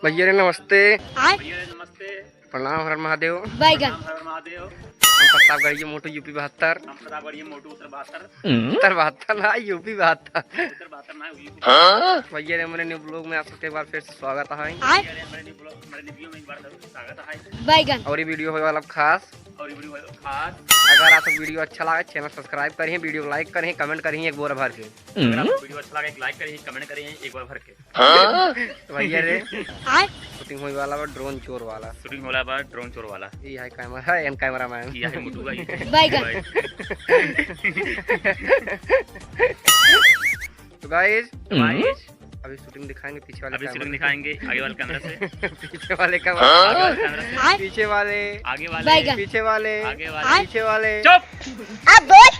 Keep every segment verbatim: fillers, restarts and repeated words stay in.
भैया रे नमस्ते। आय। भैया रे नमस्ते। प्रणाम हर हर महादेव। बैगन। प्रणाम हर हर महादेव। हम प्रतापगढ़ के मोटू यूपी बहत्तर। हम प्रतापगढ़ के मोटू उत्तर बहत्तर। उत्तर बहत्तर ना, यूपी बहत्तर। उत्तर बहत्तर ना, यूपी। भैया रे हमारे न्यू ब्लॉग में आप सबके एक बार फिर से स्वागत है। आय। भैया रे हमारे न्यू ब्लॉग, हमारे न्यू वीडियो में एक बार फिर से स्वागत है। बैगन। और ये वीडियो होने वाला खास। और ये वीडियो होने वाला खास। अगर आप सब वीडियो अच्छा लगे, चैनल सब्सक्राइब करिए, वीडियो लाइक करिए, कमेंट करिए एक बार भर के। अगर आप सब वीडियो अच्छा लगे, लाइक करिए, कमेंट करिए एक बार भर के। हाँ? तो भैया रे। आय। शूटिंग होए वाला बा ड्रोन चोर वाला। शूटिंग होला बा ड्रोन चोर वाला। ई है कैमरा, है एन कैमरा मैन। ई है मोटुआ, ई है बैगन। तो गाइस, गाइस, अभी शूटिंग दिखाएंगे पीछे वाले अभी कैमरे शूटिंग से। दिखाएंगे आगे वाले कैमरे से। पीछे वाले का हाँ? आगे वाले कैमरे से। आय। पीछे वाले। आगे वाले। बैगन। पीछे वाले। आगे वाले। आय। पीछे वाले। चुप। अब बोल।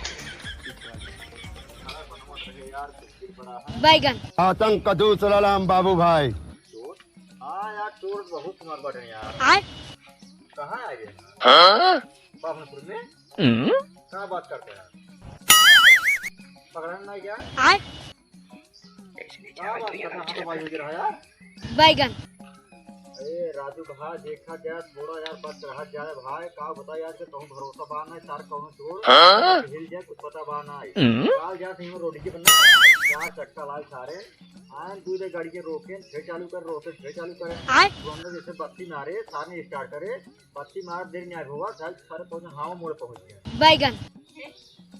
बैगन। आतंक का दूसरा नाम बाबू भाई। हाँ यार, चोर बहुत मार बाटे यार। आय। कहाँ आ गए? हाँ? बाबनपुर में? हम्म? क्या बात करते हैं? पकड़न नहीं क्या? आय। क्या बात करते हैं, हाथों भाई हो रहा यार? बैगन। अरे राजू भाई, देखा जाए, थोड़ा यार बच रहा जाए भाई, का बताई यार, के कहूँ भरोसा बा ना, सार कहूँ चोर, हाँ? हिल जाए, कुछ पता बा ना। हम्म? काल जात ही रोड के बंदा, चार चक्का लाल सारे, आन दू दे गाड़ी के रोके, फिर चालू कर, रोके, फिर चालू करे। आय। तो हम लोग जैसे बत्ती मारे, सार ने स्टार्ट करे, बत्ती मार देर में आए हुआ, सारे, सारे पहुँचे, हाँ, मोड़ पहुँच गया। बैगन।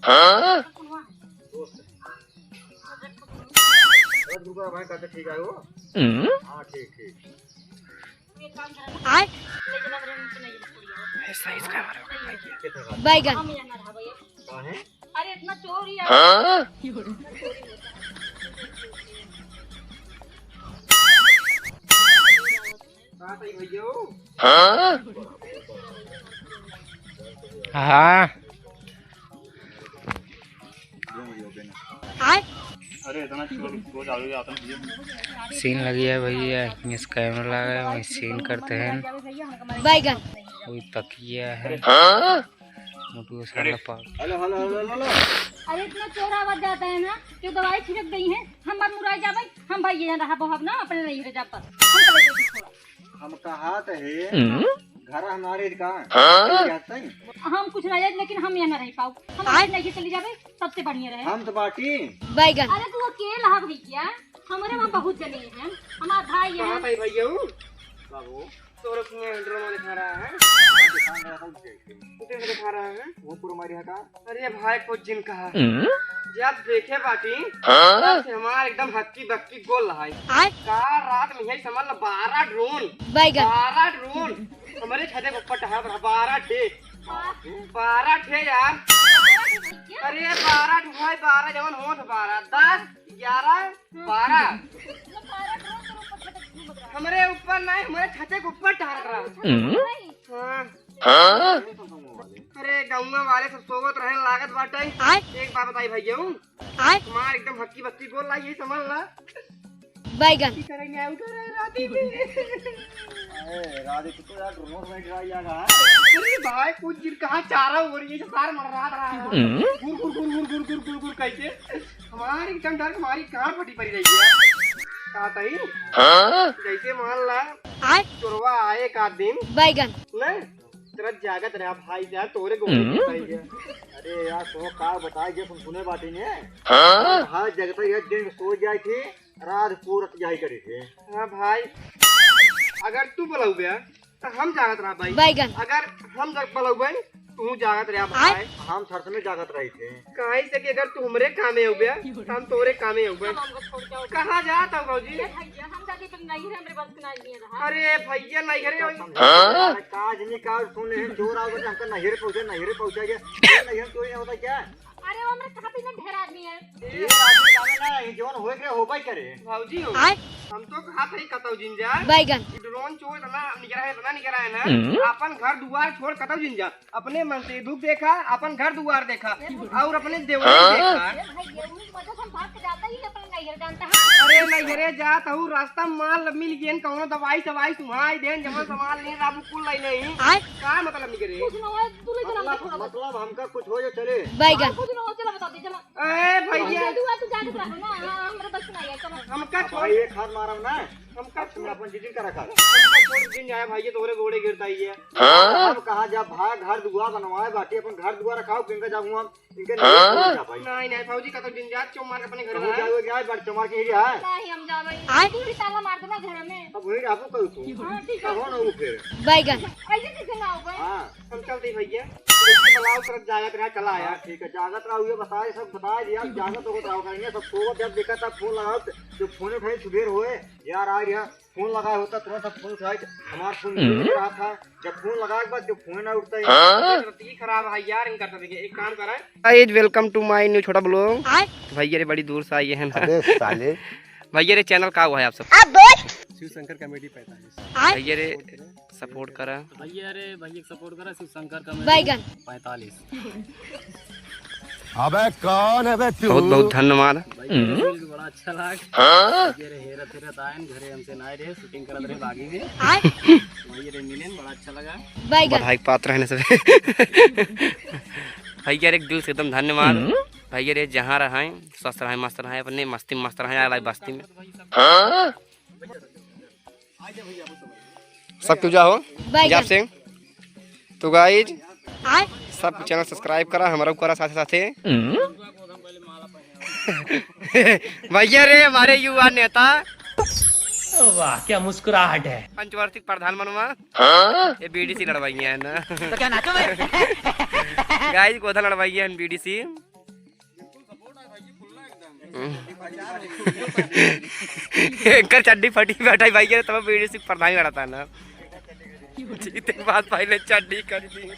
हाँ? दोस्त है। बस रुको, भाई, कहते ठीक है वो। हम्म? हाँ, ठीक, ठीक। आय। ऐसा इसका हमारे बैगन। काहे? अरे इतना चोर ही है। हाँ? हाँ? हाँ। आय। अरे इतना चोर रोज आवे आता है। सीन लगी है भैया, इस कैमरा लगा है, वही सीन करते हैं। बैगन। कोई तकिया है। हाँ? मोटू साला पागल। हेलो, हेलो, हेलो, हेलो, हेलो। अरे इतना चोर आवत जाता है ना, क्यों दवाई छिड़क गई है, हम मर मुराई जाबे, हम भाई ये रहा बहब ना, अपने नहीं रह जाब पर। हम चले जाते थोड़ा। हम कहा तो है, हम्म? घर हमारे का? हाँ? चले जाते हैं। हम कुछ ना जाए, लेकिन हम यहाँ ना रह पाओ, हम आय? नहीं चली जाबे, सबसे बढ़िया रहे। हम तो बाटी। बैगन। अरे तू अकेला है भैया, हमारे वहाँ बहुत जने हैं, हमारा भाई है। कहाँ भाई भैया हूँ? बाबू। तोरे कुआं ड्रामा दिखा रहा है। दिखा रहा था उसे। तू कैसे दिखा रहा है? वो पूरा मारी हटा। अरे भाई, कुछ जिन कहा। हम्म? जब देखे बाटी, हाँ? तब से हमार एकदम हक्की बक्की गोल रहा है। आय? का रात में यही समझ ला बारह ड्रोन। बैगन। बारह ड्रोन। हमारे छते के ऊपर टहल रहा, बारह ठे। बारह ठे यार। अरे बारह ठे भाई, बारह जवन होत बारह, दस, ग्यारह, बारह। हमरे ऊपर नहीं, हमरे छते के ऊपर टहरत रहा। हम्म? हाँ। हाँ? अरे गौवा वाले सब सोवत रहे लागत बाटे। आय? एक बात बताई भैया, आय? तुम्हार एकदम हक्की बक्की गोल लाई, यही समझ ला। बैगन। की करेंगे, उठो रे राती में। अरे राधे, तू तो यार ड्रोन में गिरा यार। अरे भाई, कुछ दिन कहाँ चारा हो रही है, जो सार मर रहा था। हम्म? गुर, गुर, गुर, गुर, गुर, गुर, गुर, गुर, गुर, करके। हमारी एकदम डर, हमारी गांड फटी पड़ी रही है। का तई? हाँ? जैसे मान ला, आय? चोरवा आए एक आध दिन। बैगन। ना? तेरा जागत रहा भाई जान, तोरे गोली हम्म? भाई जान। अरे यार, तो का बताई, जे सुन सुने बाटी ने। हाँ? भाई जगत एक दिन सो जाए थी, रात पूरत जाई करे थे। हाँ भाई, अगर तू बोलौबे, तो हम जागत रहा भाई। बैगन। अगर हम जग बोलौबे, तू जागत रहा भाई। हम थरस में जागत रही थे। काहे से कि अगर तू हमरे कामे हो गया, तो हम तोरे कामे हो गए। हम हमको छोड़ के आओ। कहाँ जात हो भौजी? ये भैया, हम जाके तुम नहीं है, हमरे बस के नहीं है रहा। अरे भैया, नहीं है रे। हाँ? अरे का आदमी का सुन ले, चोर आओ, हमका नहीं रे पहुँचा, नहीं रे पहुँचा गया। नहीं हम चोरी नहीं होता क्या? अरे, वो हमरे साथ ही में ढेर आदमी है। ये आदमी कामे ना, ये जौन होए के होबे करे। भौजी हो, आय? हम तो कहा था ही कतौ जिन जा। बैगन। ये ड्रोन चोर इतना निकरा है, इतना निकरा है ना, हम्म। अपन घर दुआर छोड़ कतौ जिन जा। अपने मन से दुख देखा, अपन घर दुआर देखा, और अपने देवर हाँ? देखा। अरे भाई, ये उन्हीं की वजह से हम भाग के जाता ही अपने नैहर जानता है। अरे नैहरे जात हूँ, रास्ता में माल मिल गए, कौनो दवाई सवाई सुहाई देन, जमा सामान ले राबू कुल लाई नहीं। आय? का मतलब निकरे? कुछ ना होए, तू ले चला मतलब, हमको थोड़ा बहुत। मतलब हमका कुछ हो जाए चले। बैगन। हाँ, कुछ ना हो, चला बता दे, चला। ए भैया। जल्दी हुआ, तू जाके रहो ना, हाँ, हमरा बस में नहीं है, चलो। हमका भाई, एक हाथ मारब ना। हम का तुम अपन जिंदगी का रखा। हम का छोड़ दिन जाए भाई, ये तोरे गोड़े गिरता ही है। हाँ? हम कहाँ जा भाई, घर दुआर बनवाए बाटी, अपन घर दुआर रखाओ, किनका जाऊँ हम, इनके नहीं जा भाई। नहीं, नहीं, भौजी का तो दिन जात चो मार के अपने घर हम में। जाओ, जाए बाटी चो मार के ही रहा। नहीं, हम जावे। आए? तू भी ताला मार देना घर में। अब वही रहबो करू तू। हाँ, ठीक है। कहो ना वो फिर। बैगन। ऐसे कैसे ना होगा? हाँ। हम चलते ही भैया। इसके बुलाओ तरफ जागत रहा, चला आया। हाँ, ठीक है, जागत रहा, ये बताए, सब बताए दिया, जागत होत रहा, कहीं सब सोवत, जब देखा तब फोन लगाओ, तो जो फोन उठाई सुबेर होए, यार आ गया, फोन लगाए होता, तुरंत सब फोन उठाए, हमार फोन नहीं उठ रहा था, जब फोन लगाए के बाद जो फोन ना उठता है। हाँ? ये खराब है यार, इनका तो देखिए, एक काम करा। Guys, welcome to my new छोटा vlog। आय? भैया रे बड़ी दूर से आइए हैं ना। अबे साले। भैया रे channel का हुआ है आप सब? अब बोल। शिव शंकर comedy पैंतालीस। भैया रे support करा। भैया रे, भैया के support करा, शिव शंकर का बैगन। पैंतालीस। अबे कौन है बे तू? बहुत बहुत धन्यवाद। भैया रे, मिल के बड़ा अच्छा लाग। हाँ? भैया रे, हेरत हेरत आयन, घरे हमसे ना रहे, shooting करत रहे बागी में। आय? भैया रे, मिलेन, बड़ा अच्छा लगा। बैगन। बधाई के पात्र है ना सब। भैया रे, एक दिल से एकदम धन्यवाद। भैया रे, जहाँ रहें, स्वस्थ रहें, मस्त रहें, अपने मस्ती में मस्त रहें, आए बस्ती में। हाँ? सब क्यों जा हो? बैगन। जाप सिंह। तो guys, आय? सब channel subscribe करा, हमारा करा साथे साथे। भैया रे, हमारे युवा नेता। वाह, क्या मुस्कुराहट है। पंचवर्षी प्रधान मनवा। हाँ? ये बीडीसी लड़वाई है ना। तो क्या नाचो मैं? Guys, गोधा लड़वाई है बीडीसी। एकर चड्डी फटी बैठा है भाई, ये तब बीडीसी प्रधान लड़ता ना। जीते के बाद पहले चड्डी कर दी।